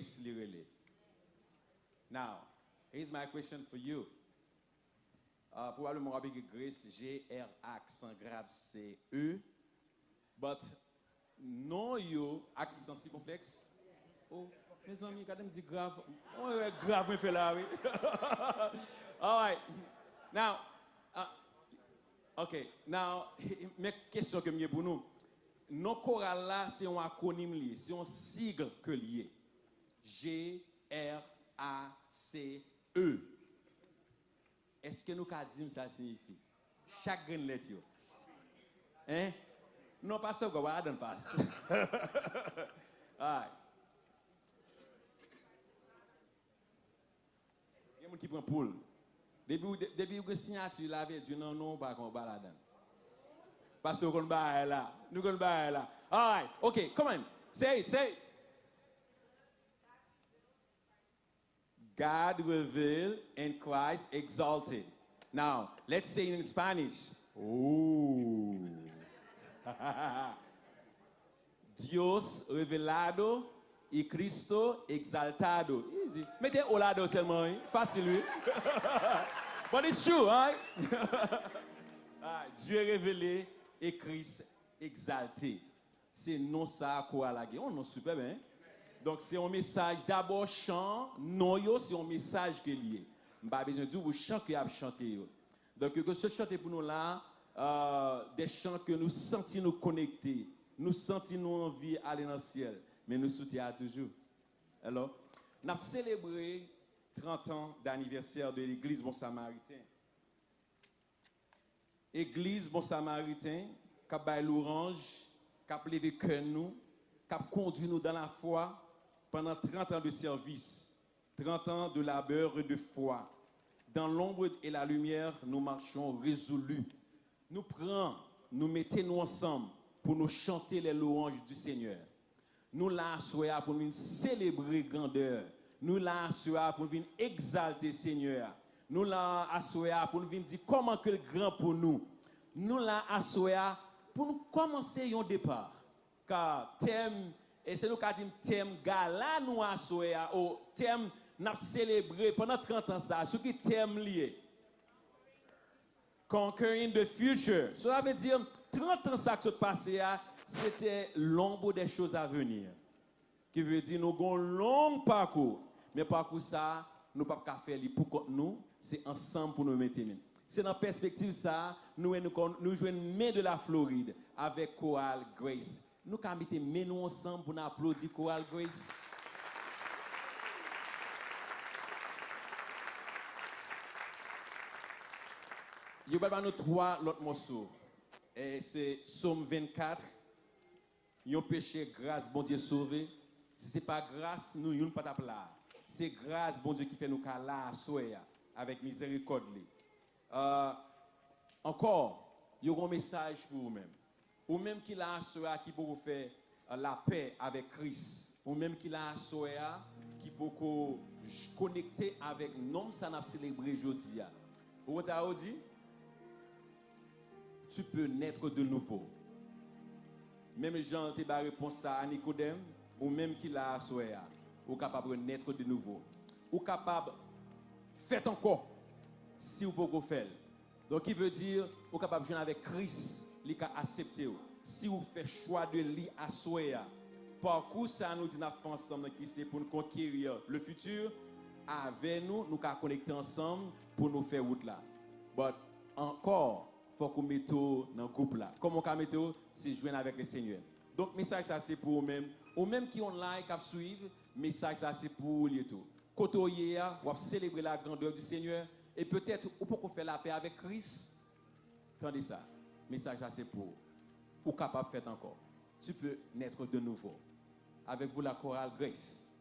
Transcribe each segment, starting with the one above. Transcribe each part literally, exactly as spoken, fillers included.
Grace li rele. Now, here's my question for you. Uh, pwobableman w ap ekri Grace, G R A aksan grav C E. But non yo, aksan sikonflèks. Oh, mezanmi, gade m di grav. Oh, wè grav mwen fè la, wi. All right. Now, uh, ok. Now, men kesyon ke m gen pou nou. Non koral la, se yon akwonim li ye, se yon sigle ke li ye. G R A C E. Èske nou ka di m sa l siyifi? Chak grenn lèt yo. Hein? Non, pastè Gòb, pa ladan l, pas. Alright. Gen moun ki pran poul. Depi w, de- depi w gen siyati lavèdi nan non w, pa konn, pa ladan l. Pastè, w konn bagay la. Nou konn bagay la. Alright, ok, come on. Say it, say it. God revealed and Christ exalted. Now, let's say it in Spanish. Ooh. Dios revelado y Cristo exaltado. Easy. Mete o ladan sèlman, wi. Fasil, wi. But it's true, right? Ah, Dieu révélé et Christ exalté. Se non sa a koral la gen. Yon non sipèb, hein? Donk, se yon mesaj. Dabò, chan, non yo, se yon mesaj ke li ye. M pa bezwen di w chan ke y ap chante yo. Donk, yo sot chante pou nou la, euh, des chants ke nou santi nou konekte. Nou santi nou anvi ale nan syèl. Men nou sou tè a toujou. Hello? N ap selebre trant an d'anniversaire de Legliz Bon Samariten. Egliz Bon Samariten k ap bay lwanj, k ap leve kè nou, k ap kondui nou dans la foi pendant trente ans de service, trente ans de labeur et de foi. Dans l'ombre et la lumière, nous marchons résolus. Nou pran, nou mete nou ansanm pou nou chante les louanges du Seigneur. Nou la aswè a pou n vin selebre grandè. Nou la aswè a pou n vin egzalte Senyè a. Nou la aswè a pou n vin di kòman ke l gran pou nou. Nou la aswè a pou n kòmanse yon depa. Ka tèm, e se nou ka di m tèm gala nou aswè a, o tèm n ap selebre pandan trant an sa a, sou ki tèm li ye? Conquering the future. Sa vle di, trant an sa k sot pase a, se te l'ombre des choses à venir. Ki vle di, nou gon long pakou. Men pakou sa, nou p ap ka fè li pou kont nou, se ansanm pou nou mete men. Se nan pèspektiv sa, nou wè nou kon, nou jwenn men de la Florid avèk koral Grace. Nou ka mete men nou ansanm pou n aplodi koral Grace. Yo pral ba nou twa lòt mòso. E se Sòm vennkat, yon peche, gras Bondye sove. Si se pa gras, nou youn pa t ap la. Se gras Bondye ki fè nou ka la aswè a, avèk mizèrikòd li. Euh, ankò, yo gon mesaj pou ou menm. Ou menm ki la aswè a ki poko fè, euh, lapè avèk Kris. Ou menm ki la aswè a ki poko j- konekte avèk nonm sa n ap selebre jodi a. Ou konn sa yo di? Tu peux naître de nouveau. Menm jan l te bay repons sa a Nikodèm, ou menm ki la aswè a, ou kapab renèt de nouvo. Ou kapab fèt ankò si w poko fè l. Donk, ki vle di, ou kapab jwenn avèk Kris, li ka aksepte w. Si w fè chwa de li aswè a, pakou sa a nou di n ap fè ansanm nan ki se pou n konkeri le futur, avè nou, nou ka konekte ansanm pou nou fè wout la. But ankò, fòk ou mete w nan gwoup la. Kòman w ka mete w? Se jwenn avèk Lesenyè. Donk, mesaj sa se pou ou menm. Ou menm ki online k ap swiv, mesaj sa se pou ou li ye tou. Kote w ye a, w ap selebre la grandeur du Seigneur, e petèt ou poko fè lapè avèk Kris. Tande sa, mesaj sa se pou ou. Ou kapab fèt ankò. Tu peux naître de nouveau. Avec vous, la chorale Grace.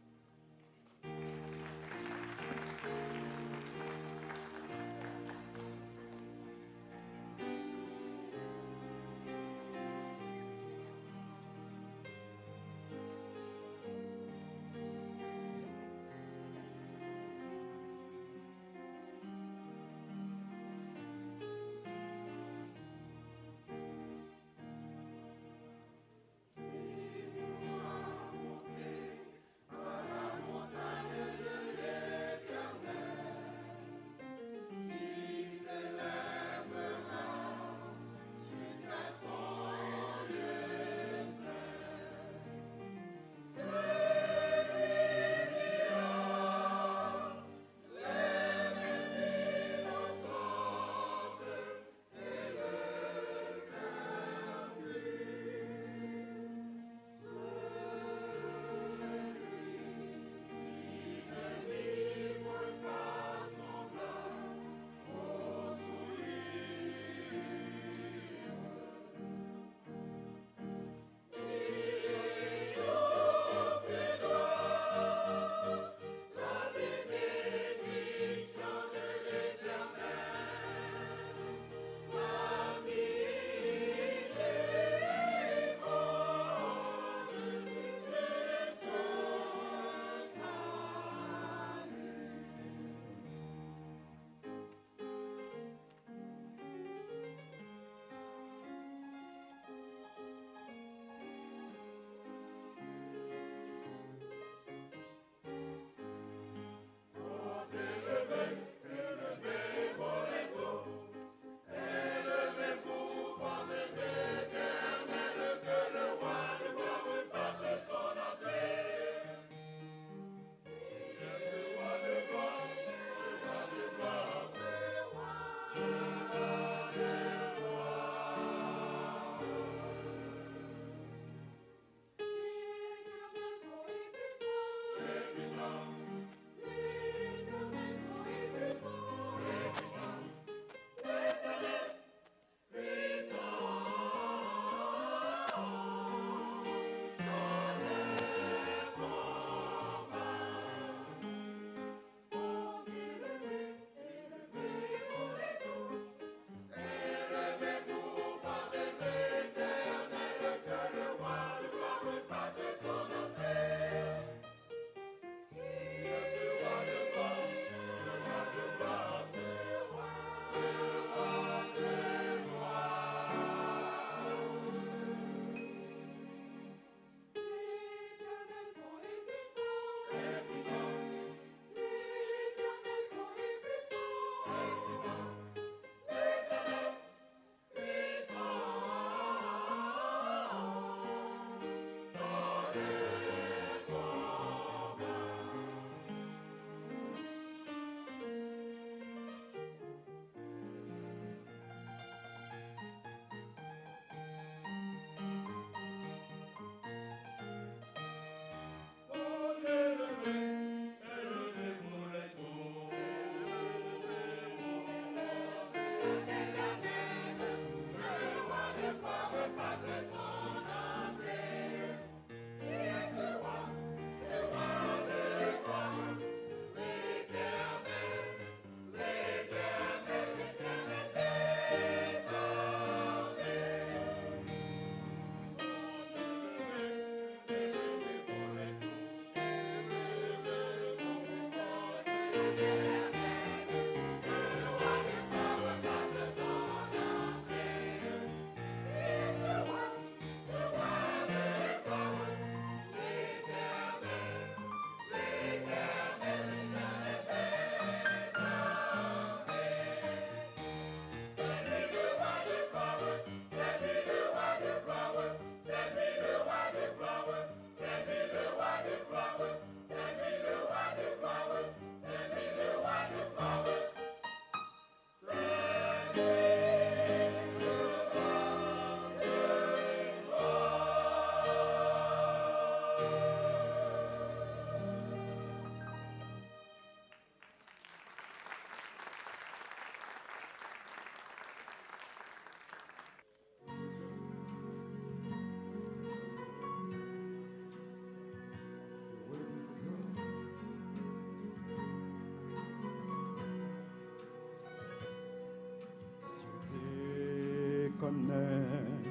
Si w te konnen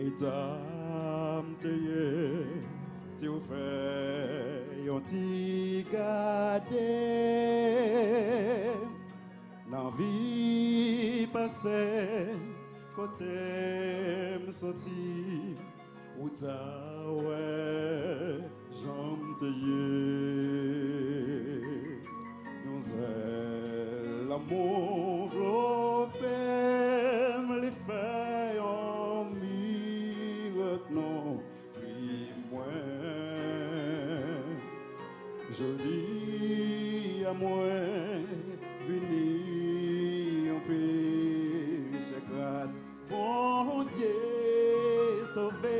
eta m te ye, si w fè yon ti gade nan vi pase, kote m soti, ou ta wè jan m te ye. Yon zèl lanmou vlope m, li fè yon mirak nan vi mwen. Jodi a mwen vini yon pechè, gras Bondye sove.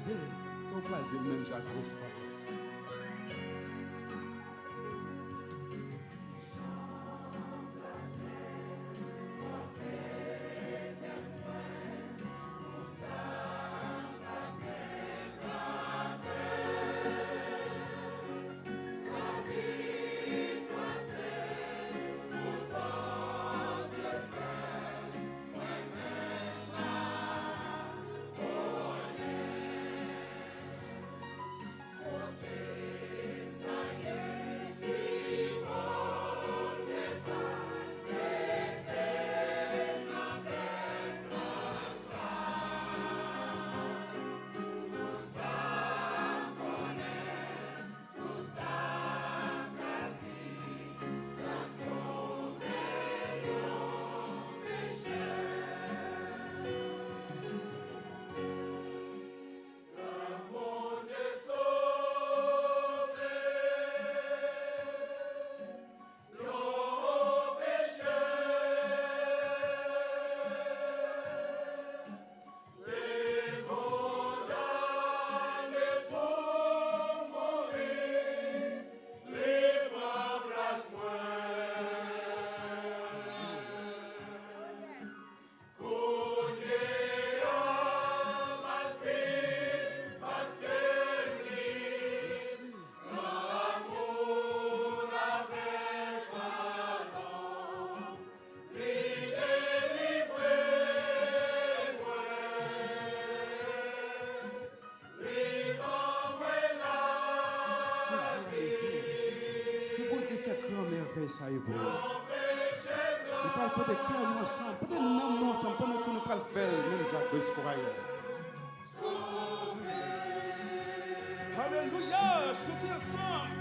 Kòman w pral di l menm jan ak Gospa? Senyè Jezi, ke Bondye fè gran mèvèy sa yo pou nou. Nou pral pote kè nou ansanm, pote nanm nou ansanm pandan ke nou pral fè l menm jan ak Grace Choir. Alelouya! Chante ansanm!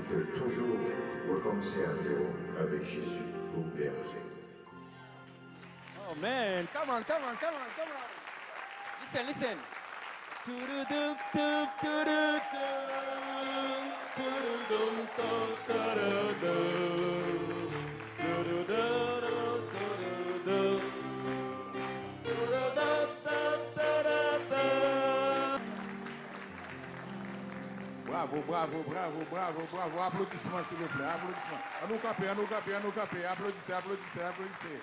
Que toujours recommencer à zéro avec Jésus pour berger. Oh man, come on, come on, come on, come on. Listen, listen. Tududup, tup, tududup, tududum, tup, tududup, tududup, tududup, tududup, tududup. Bravo, bravo, bravo, bravo, bravo. Aplodisman, silvouplè. Aplodisman. Ann nou kanpe, ann nou kanpe, ann nou kanpe. Aplodise, aplodise, aplodise.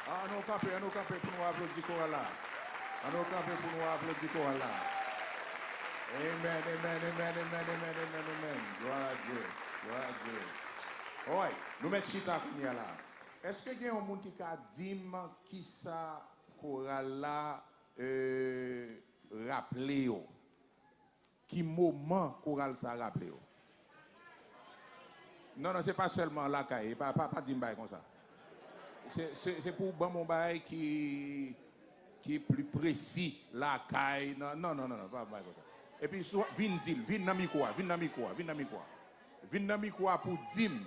Ann nou kanpe, ann nou kanpe pou nou aplodi koral la. Ann nou kanpe pou nou aplodi koral la. Amen, amen, amen, amen, amen, amen, amen. Glwa a Dye. Glwa a Dye. Oy, nou mèt chita kounye a la. Èske gen yon moun ki ka di m kisa koral la, euh, raple yo? Ki moman koral sa raple w? Non, non, se pa sèlman lakay. Pa, pa, pa di m bagay konsa. Se, se, se pou w ban m yon bagay ki, ki pli presi. Lakay, non, non, non, non, non, pa bagay konsa. Epi, sou, vin di l, vin nan mikwo a, vin nan mikwo a, vin nan mikwo a. Vin nan mikwo a pou w di m.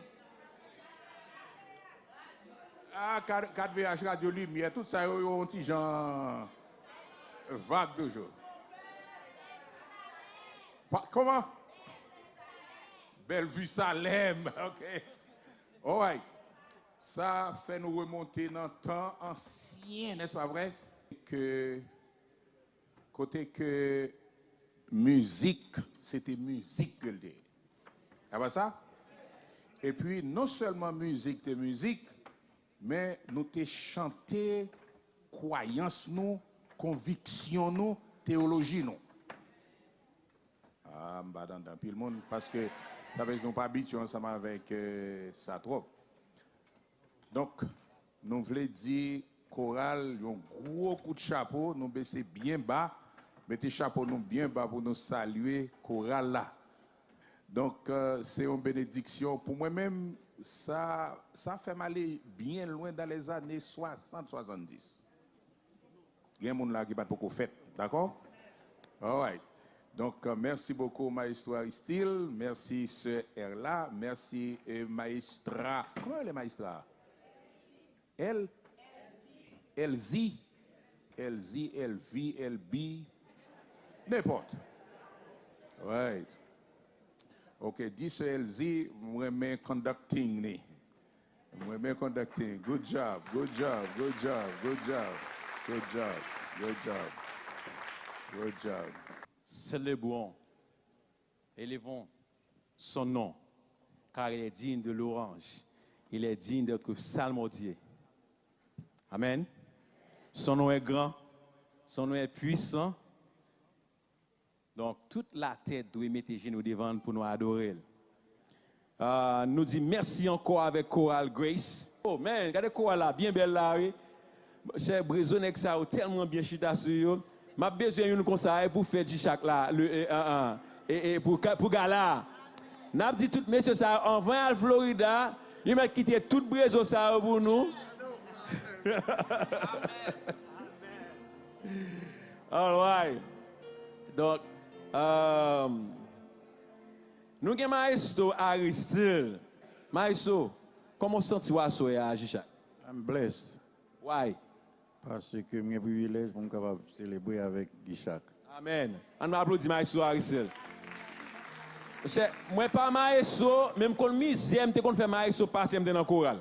Ah, kat, kat V H, Radyo Limyè, tout sa yo, yo yon ti jan vag toujou. Pa, kòman? Bèlvi Salèm, ok. Alright. Sa fè nou remonte nan tan ansyen, nèspa vre? Ke, kote ke mizik, se te mizik ke l te ye. A pa sa? Epi, non sèlman mizik te mizik, men nou te chante kwayans nou, konviksyon nou, teyoloji nou. Ah, m pa tande anpil moun, paske sa vle di nou pa abitye ansanm avèk, euh, sa twòp. Donk, nou vle di koral yon gwo kout chapo, nou bese byen ba, mete chapo nou byen ba pou nou salye koral la. Donk, euh, se yon benediksyon pou mwen menm, sa, sa fè m ale byen lwen dans les années soixante, soixante-dix. Gen moun la ki pa t poko fèt, dakò? Alright. Donk, euh, merci beaucoup, Maestro Aristide. Merci, Sœur Erla. Merci, euh, Maestra. Kòman rele Maestra? El? Elzi? Elzi, Elvi, Elbi. Nenpòt. Right. Ok, di Sè Elzi, m renmen conducting ni. M renmen conducting. Good job, good job, good job, good job. Good job, good job, good job. Good job. Célébrons, élevons son nom, car il est digne de louange, il est digne d'être psalmodié. Amen. Son nom est grand, son nom est puissant. Donk, tout latè dwe mete jenou devan l pou nou adore l. Ah, nou di mèsi ankò avèk koral Grace. Oh, man, gade koral la, byen bèl la, wi. Monchè, brezo nèg sa yo tèlman byen chita sou yo. M ap bezwen youn konsa, e pou fè G-Shock la, le, e, an, an, e, e, pou, ka- pou gala a. N ap di tout mesye sa yo, anvan y al Florida, yo mèt kite tout brezo sa yo pou nou. All right. Donk, um, nou gen Maestro Aristide. Maestro, kòman w santi w aswè a, G-Shock? I'm blessed. Why? Paske m gen privilèj pou m kapab selebre avèk G-Shock. Amen. Ann aplodi Maestro Aristide. Monchè, mwen pa maestro, men m konn mizè m te konn fè maestro pase m te nan koral.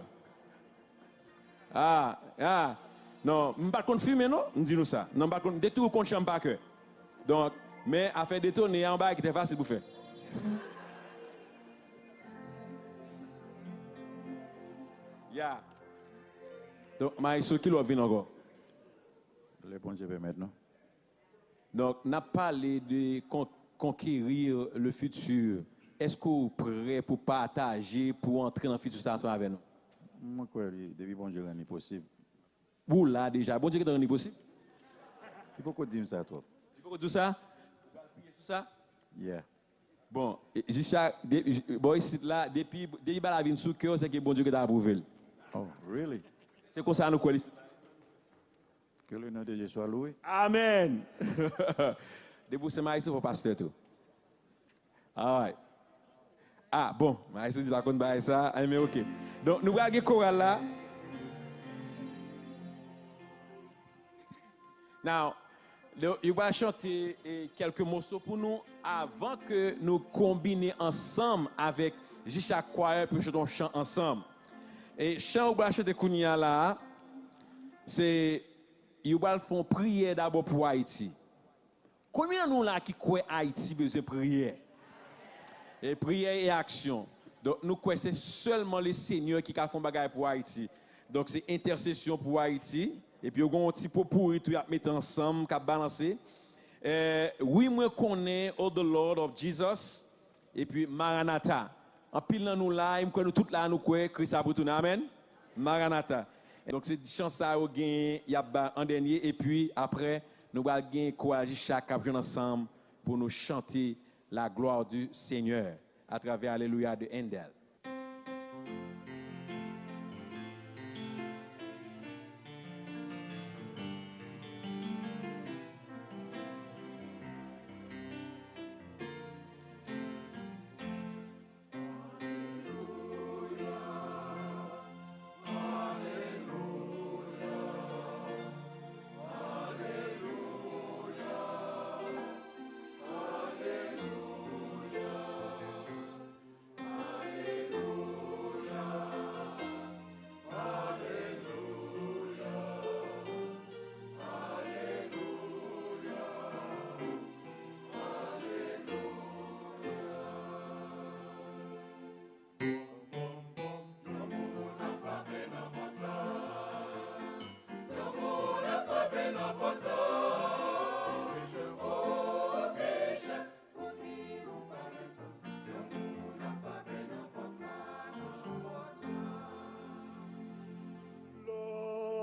Ah, ah. Non, m pa t konn fimen non, m di nou sa. Non, m pa t konn, m te toujou konn chan m pa kè. Donk, men afè detone a, yon bagay ki trè fasil pou fè. Ya. Donk, Maestro, kilè w ap vin ankò? Lè Bondye pèmèt, non. Donk, n ap pale de con- conquérir le futur. Èske w prè pou pataje, pou antre nan fitu sa ansanm avè nou? Mwen kwè li, depi Bondye rann li posib. Ou la deja. Bondye gentan rann li posib? Li poko di m sa twòp. Li poko di w sa? Ou pral priye sou sa? Yeah. Bon, e, G-Shock, de, bò isit la, depi, depi bagay la vin sou kè w, se ke Bondye gentan apwouve l. Oh, really? Se konsa nou kwè l isit la. Que le nom de Dieu soit loué. Amen. Depi w se maestro, fò pastè tou. All right. Ah, bon, Maestro di pa konn bagay sa, anben, ok. Donk, nou pral gen koral la. Now, yo, yo pral chante, eh, kèlke moso pou nou avan ke nou konbine ansanm avèk Jishak Choir pou chante yon chan ansanm. E chan yo pral chante kounye a la a, se, yo pral fè yon priyè dabò pou Ayiti. Konbyen nan nou la ki kwè Ayiti bezwen priyè? E priyè e aksyon. Donk, nou kwè se sèlman Lesenyè ki ka fè yon bagay pou Ayiti. Donk, se entèsesyon pou Ayiti. Epi, yo gen yon ti popouri tou y ap mete ansanm, k ap balanse. Eh, wi, mwen konnen, Oh the Lord of Jesus. Epi, Maranatha. Anpil nan nou la, e m kwè nou tout la, nou kwè Kris ap retounen. Amèn. Maranatha. Donk, se chan sa yo genyen, y ap ba an dènye, epi apre, nou pral gen koral Jishak k ap jwenn ansanm pou nou chante la gloire du Seigneur atravè Alelouya de Handel. L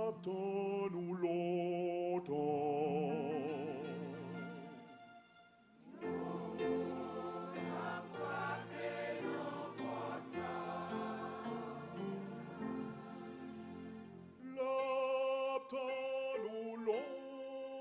ap tann ou lontan. L ap tann ou lontan.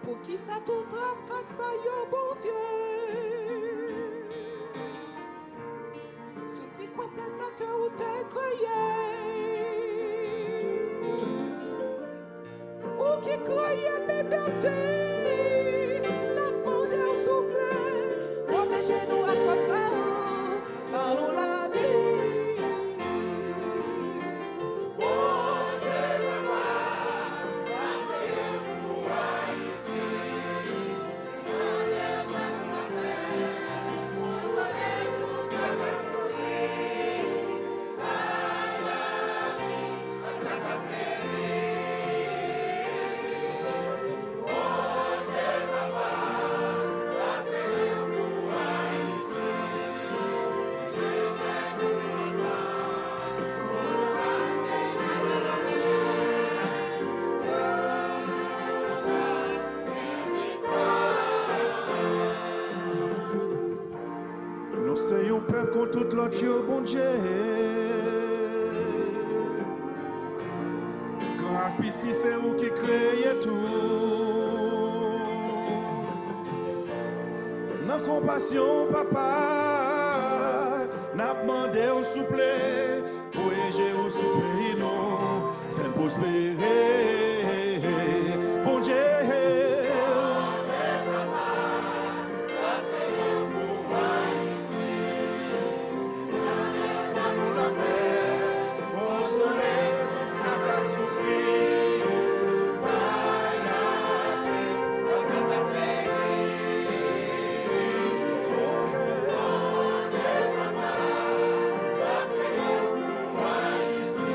Poukisa tout travèsay yo, Bondye? Si w te kwè tè sa ke ou te kreye, ou ki kreye libète, n ap mande w souple, pwoteje nou ak fòs Fawo, ban nou lavi. Nou se yon pèp kon tout lòt yo, Bondye. Gran ak piti, se ou ki kreye tou. Nan konpasyon, Papa, n ap mande w, souple, voye je w sou peyi nou, fè n pwospere, Bondye. Ban nou lapè, konsole tout sa k ap soufri. Bay lapè, Bondye, Bondye papa, lapè pou Ayiti.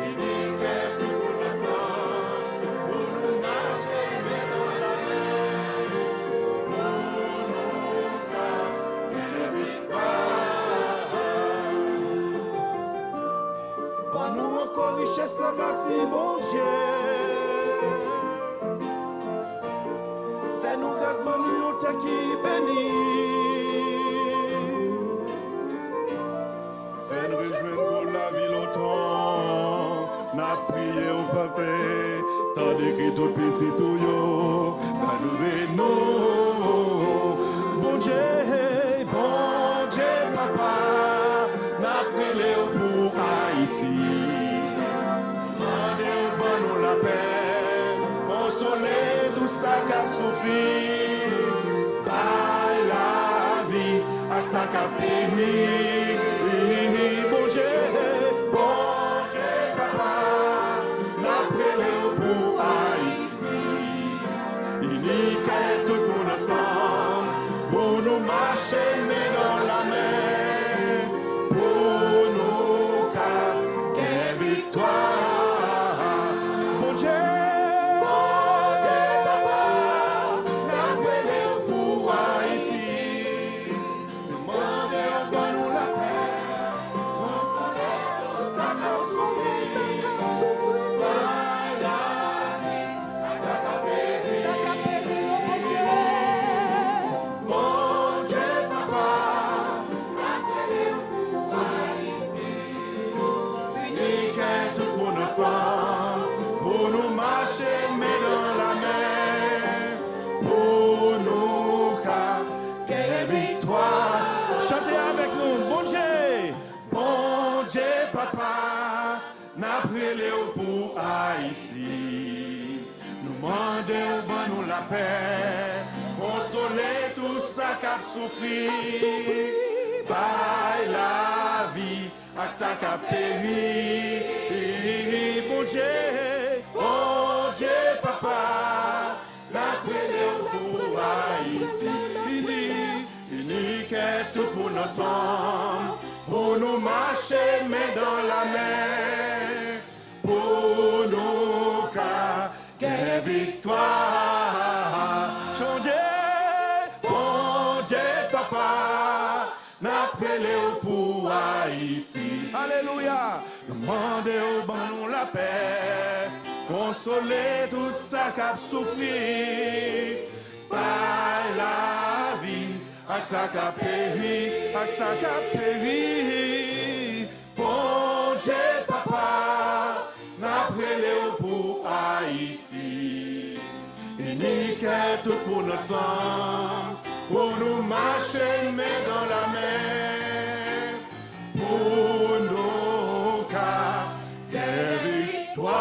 Ini kè tout moun ansanm, pou nou mache men nan lamen, pou nou ka gen viktwa. Ban nou ankò richès la bati, Bondye. Fè nou gras, ban nou yon tè ki beni. Fè n rejwenn gou lavi lontan. N ap priye w, Papa, tande kri tout pitit ou yo. Ba nou dwe nou. Bondye, Bondye, Papa, n ap rele w pou Ayiti. Mande w ban nou lapè, konsole tout sa k ap soufri, bay lavi ak sa k ap peri. Bondye, Bondye Papa, n ap rele w pou Ayiti. Ini kè tout moun ansanm, pou nou mache men dan la men, pou nou ka gen viktwa. Bondye, Bondye Papa, n ap rele w pou Ayiti. Nou mande w ban nou lapè, konsole tout sa k ap soufri, bay lavi ak sa k ap peri. Bondye Papa, n ap rele w pou Ayiti. Ini kè tout moun ansanm, pou nou mache men dan la men, pou nou ka gen viktwa. Chante avèk nou, Bondye, Bondye Papa, n ap rele w pou Ayiti. Nou mande w ban nou lapè, konsole tout sa k ap soufri, bay lavi ak sa k ap peri. Bondye, Bondye Papa, n ap rele w pou Ayiti. Ini, ini kè tout moun ansanm, pou nou mache men dan la men, pou nou ka gen viktwa. Bondye, Bondye Papa, n ap rele w pou Ayiti. Alelouya! Nou mande w ban nou lapè, konsole tout sa k ap soufri, bay lavi ak sa k ap peri, ak sa k ap peri. Bondye Papa, n ap rele w pou Ayiti. Ini kè tout moun ansanm, pou nou mache men dan la men, pou nou ka gen viktwa.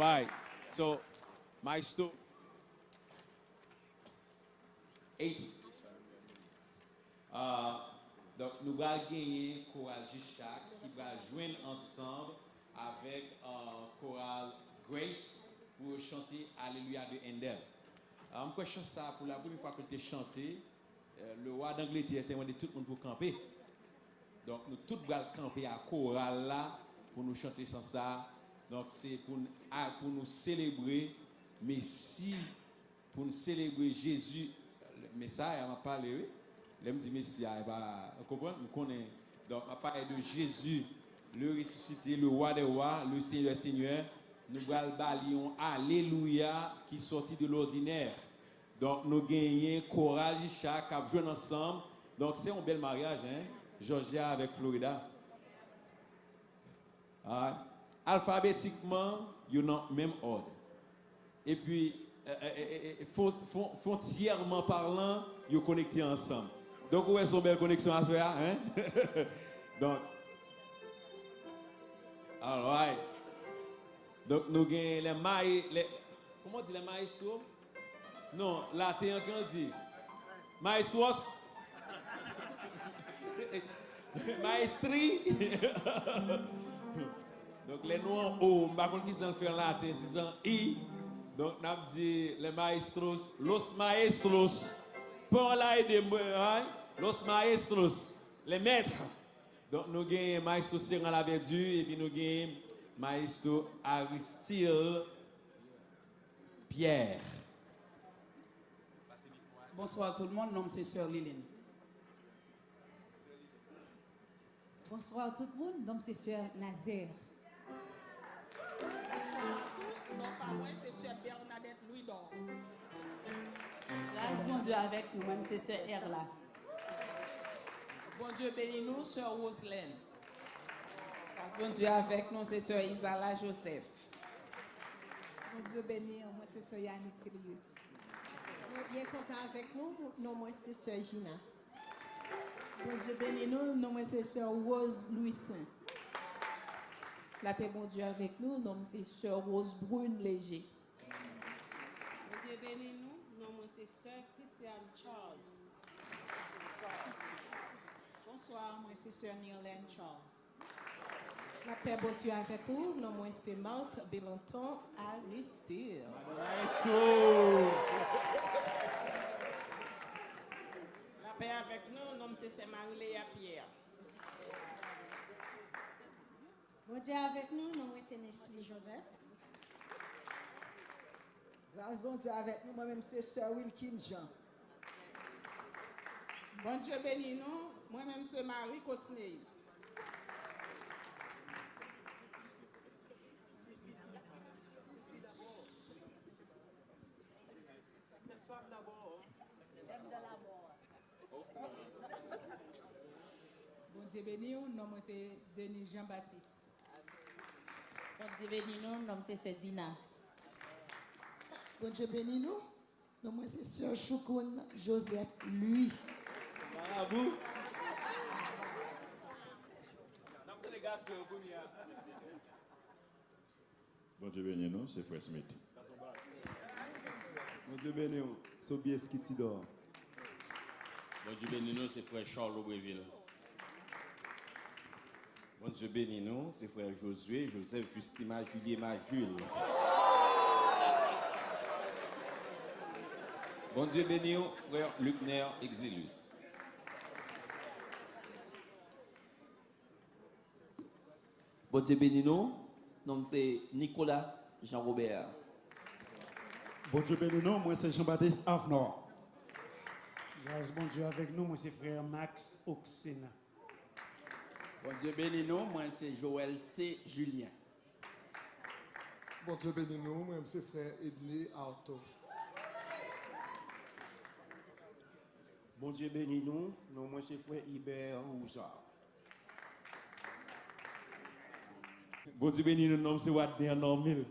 Alright, so, Maestro. Eight. Ah, donk, nou pral genyen koral Jichak ki pral jwenn ansanm avèk, ah, koral Grace pou yo chante Alelouya de Handel. Ah, m kwè chans sa a pou la premye fwa ke l te chante, eh, le wa Dangletè te mande tout moun pou kanpe. Donk, nou tout pral kanpe a koral la pou nou chante chant sa. Donk, se pou n, a, pou nou selebre Mesi, pou n selebre Jezi, Mesaya, m ap pale, wi. Lè m di Mesi a, e pa, ou konprann? M konnen. Donk, m ap pale de Jezi, le ressuscité, le roi des rois, le Seigneur des seigneurs. Nou pral ba li yon alelouya ki sòti de lòdinè. Donk, nou genyen koral Jichak k ap jwenn ansanm. Donk, se yon bèl maryaj, en, Georgia avèk Florida. Ah, alfabetikman, yo nan menm òd. Epi, eh, eh, eh, eh, fon-, fon-, fontyèman palan, yo konekte ansanm. Donk, ou wè se yon bèl koneksyon aswè a, en? Donk, alright. Donk, nou gen les ma-, les, comment on dit, les maestros? Non, laten an ki an di. Maestros. Maestri. Donk, lè nou an O, m pa konn ki jan l fè an laten, si se an I. Donk, n ap di les maestros, los maestros. Pè w la ede mwen, hein? Los maestros, les maîtres. Donk, nou gen Maestro Serran Laverdu, epi nou gen Maestro Aristil Pierre. Bonsoir tout le monde, non m se Sè Liline. Bonsoir tout moun, non m se Sè Nazaire. Bonsoir à tous, non pa mwen se Sè Bernadette Louidor. Gras Bondye avèk nou, mwen m se Sè Erla. Bondye beni nou, Sè Roselèn. Gras Bondye avèk nou, se Sè Izala Joseph. Bondye beni w, mwen se Sè Yanick Filius. Mwen byen kontan avèk nou, non mwen se Sè Jina. Bondye beni nou, non mwen se Sè Rose Louissaint. Lapè Bondye avèk nou, non m se Sè Rose Brune Léger. Bondye beni nou, non mwen se Sè Christiane Charles. Bonsoir, mwen se Sè Nirlène Charles. Lapè Bondye avèk ou, non mwen se Marthe Belanton Aristil. Maestro! Lapè avèk nou, non m se Sè Marileya Pierre. Bondye avèk nou, non mwen se Nesly Joseph. Gras Bondye avèk nou, mwen menm se Sè Wilkin Jean. Bondye beni nou, mwen menm se Marie Cosneus. Bondye beni w, non mwen se Denis Jean Baptiste. Bondye beni nou, non m se Sè Dina. Bondye beni nou, non mwen se Sè Choukoun Joseph Louis. Marabou. N ap tande gason yo kounye a. Bondye beni nou, se Frè Smith. Bondye beni w, Sobies Kitidor. Bondye beni nou, se Frè Charles Aubreville. Bondye beni nou, se Frè Josué Joseph Justima Julie Emma Jules. Bondye beni w, Frè Lucner Exilus. Bondye beni nou. Non m se Nicolas Jean Robert. Bondye beni nou. Mwen se Jean Baptiste Avnor. Gras Bondye avèk nou. Mwen se frè Max Oxena. Bondye beni nou. Mwen se Joël C. Julien. Bondye beni nou. Mwen se frè Edney Arthur. Bondye beni nou. Non mwen se frè Hubert Roujard. Bondye beni nou, non m se Wadner Normil.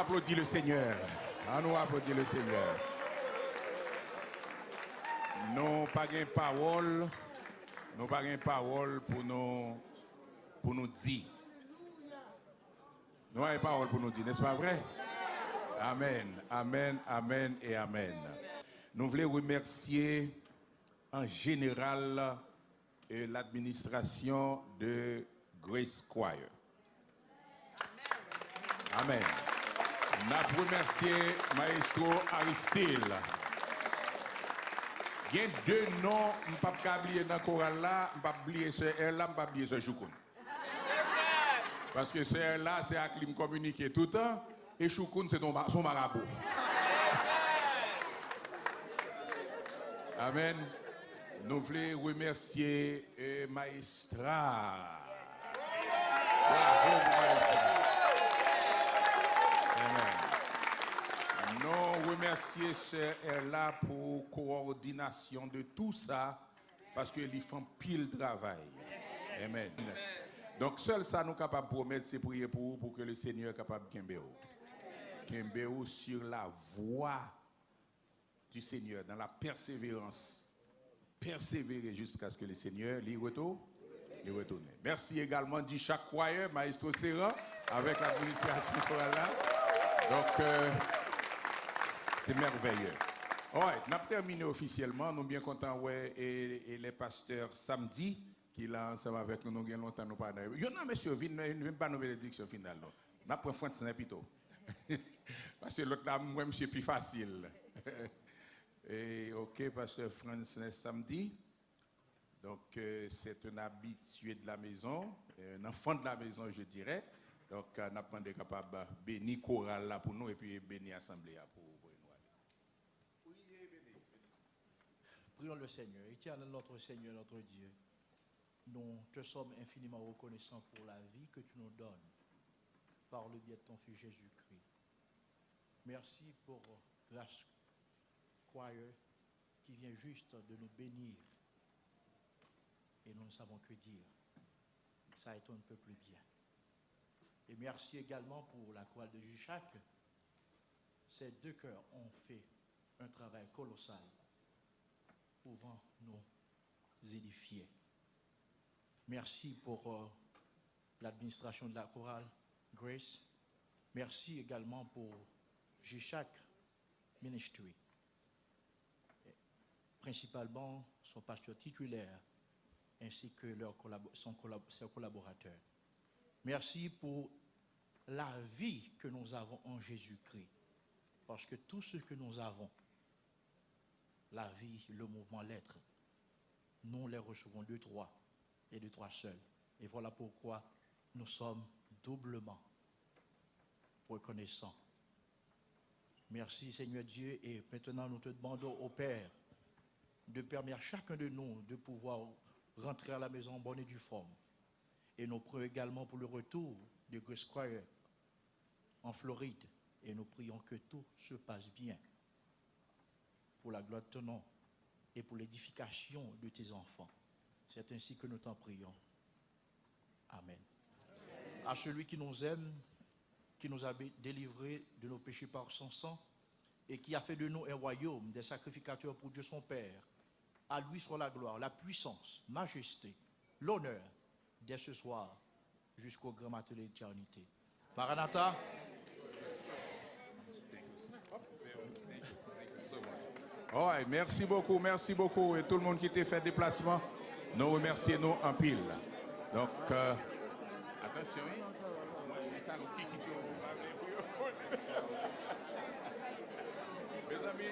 Aplodi le Senyè. Ann nou aplodi le Senyè. Nou pa gen pawòl. Nou pa gen pawòl pou nou, pou nou di. Nou pa gen pawòl pou nou di, n'est-ce pas vrai? Amèn, amèn, amèn e amèn. Nou vle remèsye an jeneral, euh, l'administration de Grace Choir. Amèn. N ap remèsye Maestro Aristide. Gen de non m p ap ka bliye nan koral la, m p ap bliye sè Erla, m p ap bliye sè Choukoun. Paske sè Erla, se ak li m kominike toutan, e Choukoun, se ton ma-, son marabou. Amèn. Nou vle remèsye, eh, Maestra. Bravo pou Maestra. Amèn. Nou remèsye sè Erla pou kowòdinasyon de tou sa, paske li fè anpil travay. Amèn. Donk, sèl sa nou kapab pwomèt, se priye pou ou, pou ke le Senyè kapab kenbe w. Kenbe w sur la voie du Seigneur, dans la persévérance. Pèsevere jiskaske le Senyè li retou-, li retounen. Mèsi egalman G-Shock Choir, Maestro Seran, avèk ladministrasyon koral la. Donk, euh, se mèvèye. Alright, n ap tèmine ofisyèlman. Nou byen kontan wè e, e lè pastè Samdi ki la ansanm avèk nou. Nou gen lontan nou pa nan. Youn nan mesye yo vin, vin ba nou benediksyon final, non. N ap pran Frantz Nen pito. Paske lòt la, m wè misye pi fasil. E, ok, pastè Frantz Nen Samdi. Donc, euh, c'est un habitué de la maison, euh, un enfant de la maison, je dirais. Donc, euh, n ap mande kapab beni koral la pou nou epi beni asanble a pou voye nou ale. Prions le Seigneur. Éternel notre Seigneur, notre Dieu, nous te sommes infiniment reconnaissants pour la vie que tu nous donnes par le biais de ton Fils Jésus-Christ. Merci pour Grace Choir qui vient juste de nous bénir. Et nous ne savons que dire. Ça est, on ne peut plus bien. Et merci également pour la chorale de G-Shock. Ces deux chœurs ont fait un travail colossal, pouvant nous édifier. Merci pour, euh, l'administration de la chorale Grace. Merci également pour G-Shock Ministry, principalement son pasteur titulaire, ainsi que leurs collabo-, son collab-, ses collaborateurs. Merci pour la vie que nous avons en Jésus-Christ, parce que tout ce que nous avons, la vie, le mouvement, l'être, nous les recevons de toi et de toi seul. Et voilà pourquoi nous sommes doublement reconnaissants. Merci, Seigneur Dieu, et maintenant nous te demandons au Père de permettre à chacun de nous de pouvoir rentrer à la maison en bonne et due forme. Et nous prions également pour le retour de Grace Choir en Floride. Et nous prions que tout se passe bien pour la gloire de ton nom et pour l'édification de tes enfants. C'est ainsi que nous t'en prions. Amen. À celui qui nous aime, qui nous a bé-, délivrés de nos péchés par son sang, et qui a fait de nous un royaume, des sacrificateurs pour Dieu son Père, à lui soit la gloire, la puissance, majesté, l'honneur, dès ce soir jusqu'au grand matin de l'éternité. Maranatha. Alright, mèsi bokou, mèsi bokou. E tout moun ki te fè deplasman, nou remèsye nou anpil. Donk, euh, atansyon, wi. Mwen, se talon ki kite yo, pa vle pou yo konnen. Mezanmi,